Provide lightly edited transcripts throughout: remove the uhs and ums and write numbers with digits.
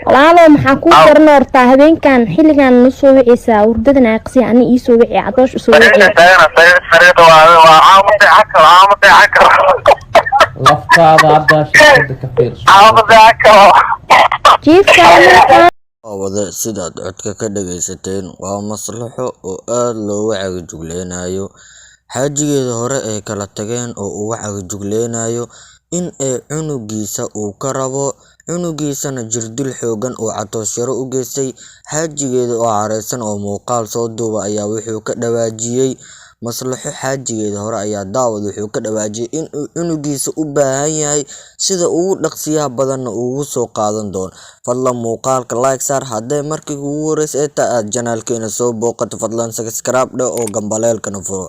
Walaalo, maxaa kuu daran hortaa? Habeenkan xilligan na soo wicaysaa, hurdadan aaqsiya. Ani ii soo wici, Cadoosh usoo wici. Taagana sariirta, waa caama seexan karo, caama seexan karo. Laftaada haddaa shirkada ka fiirso. Caama seexan karo. Jiifka. Wade sidaad codka ka dhagaysateen waa Maslaxo oo aad looga cagajugleynayo xaajigeeda hore ay kala tageen, oo uga cagajugleynayo in ay cunugiisa uu ka rabo, cunugiisana jirdil xoogan oo Catoosh Yare u geystay. Xaajigeeda oo careysan oo muuqaal soo duuba ayaa wuxuu ka dhawaajiyey Maslaxo. Xaajigeeda hore ayaa, daawad, wuxuu ka dhawaajiyey in uu cunugiisa u baahan yahay, sida ugu dhaqsiyaha badanna ugu soo qaadan doono. Fadlan muuqaalka like saar. Hadday markii ugu horreysay ay tahay aad channelkeena soo booqato, fadlan subscribe dheh oo gambaleelkana furo.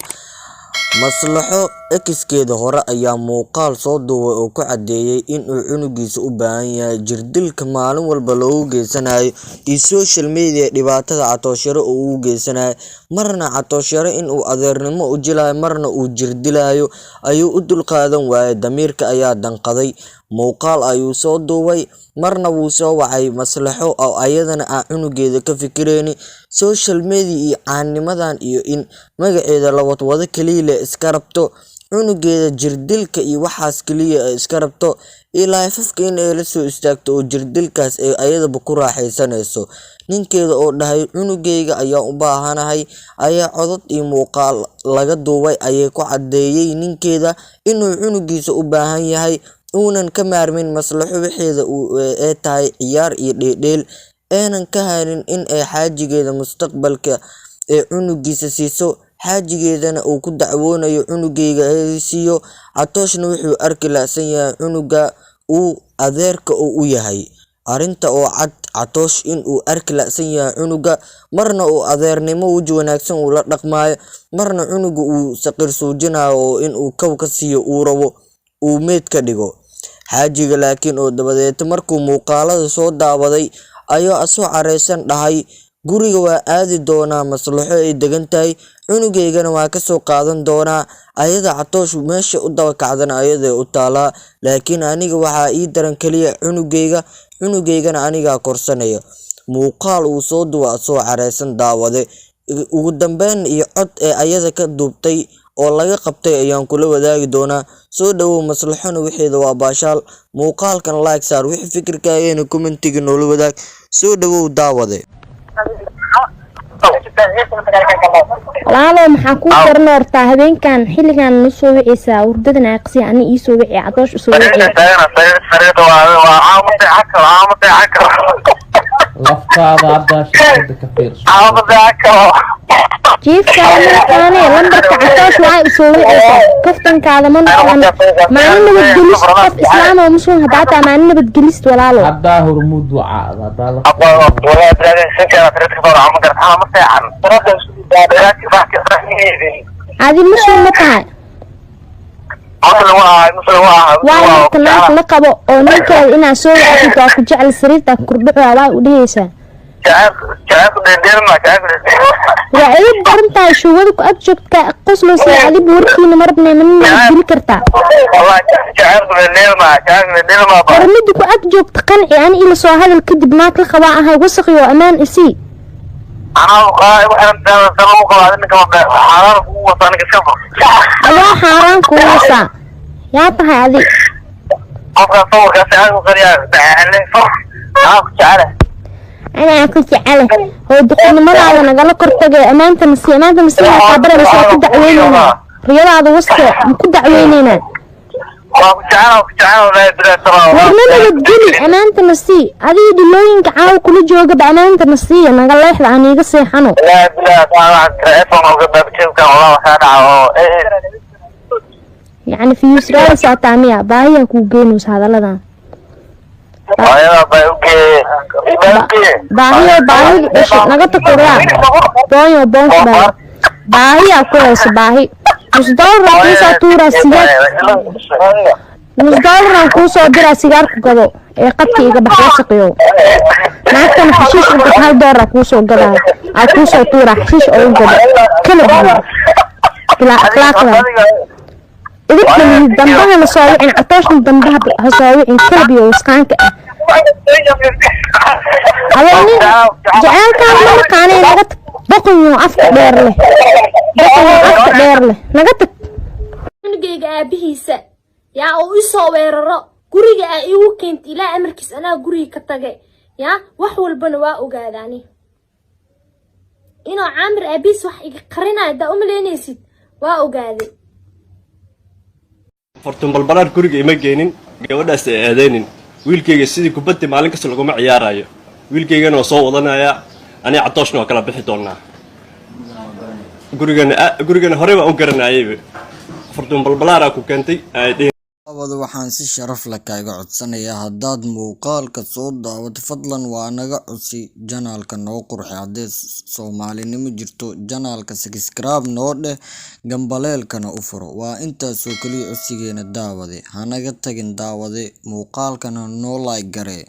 Maslaxo exkeeda hore ayaa muuqaal soo duubay oo ku caddeeyay in uu cunugiisa u baahan yahay, jirdilka maalin walba loogu geysanayo iyo social media dhibaatada Catoosh Yare uu ugu geysanayo. Marna Catoosh Yare in uu adeernimo u jilayo, marna uu jirdilayo ayuu u dulqaadan waayay. Damiirka ayaa danqaday. Muuqaal ayuu soo duubay, marna wuu soo wacay Maslaxo oo ayadana aan cunugeeda ka fikireyni, social media iyo caanimadan iyo in magaceeda la wadwado kaliya le iska rabto, cunugeeda jirdilka iyo waxaas kaliya ay iska rabto, iyo liveka in ay la soo istaagto oo jirdilkaas ay ayadaba ku raaxaysanayso. Ninkeeda oo dhahay cunugeyga ayaan u baahanahay ayaa codad iyo muuqaal laga duubay ayay ku caddeeyay ninkeeda inuu cunugiisa u baahan yahay, uunan ka maarmin Maslaxo. Waxeeda ee tahay ciyaar iyo dheeldheel, aynan ka haynin in ay xaajigeeda mustaqbalka ee cunugiisa siiso. Xaajigeedana uu ku dacwoonayo cunugeyga siiyo. Catooshna wuxuu arki la'san yahay cunuga uu adeerka uu u yahay. Arrinta oo cad, Catoosh in uu arki la'san yahay cunuga, marna uu adeernimo weji wanaagsan uu la dhaqmaayo, marna cunuga uu saqir suujinayo oo in uu kaw ka siiyo uu rabo, uu meed ka dhigo. Xaajiga laakiin oo dabadeed markuu muuqaalada soo daawaday ayaa asoo careysan dhahay, guriga waa aadi doonaa Maslaxo ay degan tahay, cunugeygana waa kasoo qaadan doonaa. Ayada Catoosh meesha u daba kacdana ayaday u taalaa, laakiin aniga waxaa ii daran kaliya cunugeyga, cunugeygana anigaa korsanaya. Muuqaal uu soo duuba asoo careysan, daawade, ugu dambeyn iyo cod ee ayada ka duubtay oo laga qabtay ayaan kula wadaagi doonaa. Soo dhawow. Maslaxona wixeeda waa baashaal. Muuqaalkan like saar, wixii fikirkaagana commentiga noola wadaag. Soo dhawow, daawade. Walaalo, maxaa kuu daran hortaa? Habeenkan xilligan na soo wicaysaa, hurdadan aaqsiya. Ani ii soo wici, Cadoosh usoo wici. Taagana sariirta, waa caama seexan karo, caama seexan karo. Laftaada haddaa shirkada ka fiirso. Caama seexan karo. Jiifka markaane lambarka Catoosh waa usoo wicaysaa. Kaftankaada ma noqon maalin nabadgelis. Qof Islaam oo Muslim haddaa taa, maalin nabadgelist, walaalo. Haddaa Hormuud wacaada haddaa Wallahi shan jeer sariirta ka soo dhaca, ma garat, caama seexan. Adi Muslim ma tahay? Muslim waa ahay, Muslim waa ahay. Waay marka naag la qabo oo ninkeeda inaad soo wactid waa ku jecel, sariirtaa kordhaco, waa u dhehaysaa. Jacaylku dheeldheel ma jacaylku dheeldheel. Waa idin daran tahay shuwada ku ag joogta qoslo sida adiba. Warkiina marabnay mana nabadgeli kartaa. Wallahi jacaylku dheeldheel ma jacaylku dheeldheel ma. War mida ku ag joogta qanci, ani ila soo hadal kadib. Naag la qabaa ahay, wasaqyo, ammaan isii. Anaa waxaan sama u qabaa ninka xaaraan kugu wasaa, ninka iska fur. Adaa xaaraan kuu wasaa? Yaa tahay adi? Qofkaas sawirkaas aad u qariyaa dacale fur, anaa ku jecele. Anaa ku jecele oo duqnimadaada nagala kortagay. Ammaantana sii, ammaantana sii. Kaa baranaysa waa ku dacweyneynaa. Riyadaada waske ma ku dacweyneynaa? Waa ku jecel, ku jecel, wallahi bilaa sabaa. War ma nabadgeli, ammaantana sii. Adiga dhilooyinka caawa kula joogaba, ammaantana siiya, naga leexda aan iiga seexano. Wallahi bilaa waxaan telefoon uga baabjeebkan, wallahi waxaa dhaca oo Yacni views raadaysaa taamiya, baahiyaa kuu geynaysa hadalladan. Ayada baa ugeeye, baa ugeeye. Baahiyo baahidu dhashay, naga takuraa boonyo boonku dhalay. Baahiyaa ku hayso, baahi. Nus doolar kuusoo tuuraa sigaar, nus doolaraan kuusoo diraa, sigaar ku gado ee qadka iga bax, wasaqiyow. Naagtana xashiish u gad, $1 kuusoo gadaa, aa kuusoo tuuraa, xashiish oo u gado. Kala duwan bilaa akhlaaqda idinka dambaha la soo wicin. Catooshna dambaha ha soo wicin, kalabiyo wasqaanka ah. Ani jaceylkaan ma naqaanay. Naga tag, boqonyo afka dheer leh, boqonyo afka dheer leh, naga tag. Cunugayga aabihiisa yaa oo i soo weeraro guriga aa iigu keentay, ilaa amarkiis anaa guriga ka tagay. Yaa wax walbana waa ogaadaani inuu Caamir aabihiis wax iga qarinayo. Haddaa umalaynaysid, waa ogaaday. Fartuun Balbalaar guriga ima geenin, gabadhaas ay aadeynin. Wiilkayga sidii kubaddi maalin kasta laguma ciyaarayo. Wiilkaygana waa soo wadanayaa, aniga Catooshna waa kala bixi doonaa. Gurigana, gurigana horey baan u garanayayba. Fartuun Balbalaaraa ku keentay ay dhihin. Daawade, waxaan si sharaf leh kaaga codsanayaa, haddaad muuqaalka soo daawato, fadlan waa naga codsi, channelka noo qurxi. Haddii Soomaalinimo jirto, channelka subscribe noo dheh, gambaleelkana u furo. Waa intaasoo keliya codsigeena, daawade. Hanaga tagin, daawade, muuqaalkana noo like garee.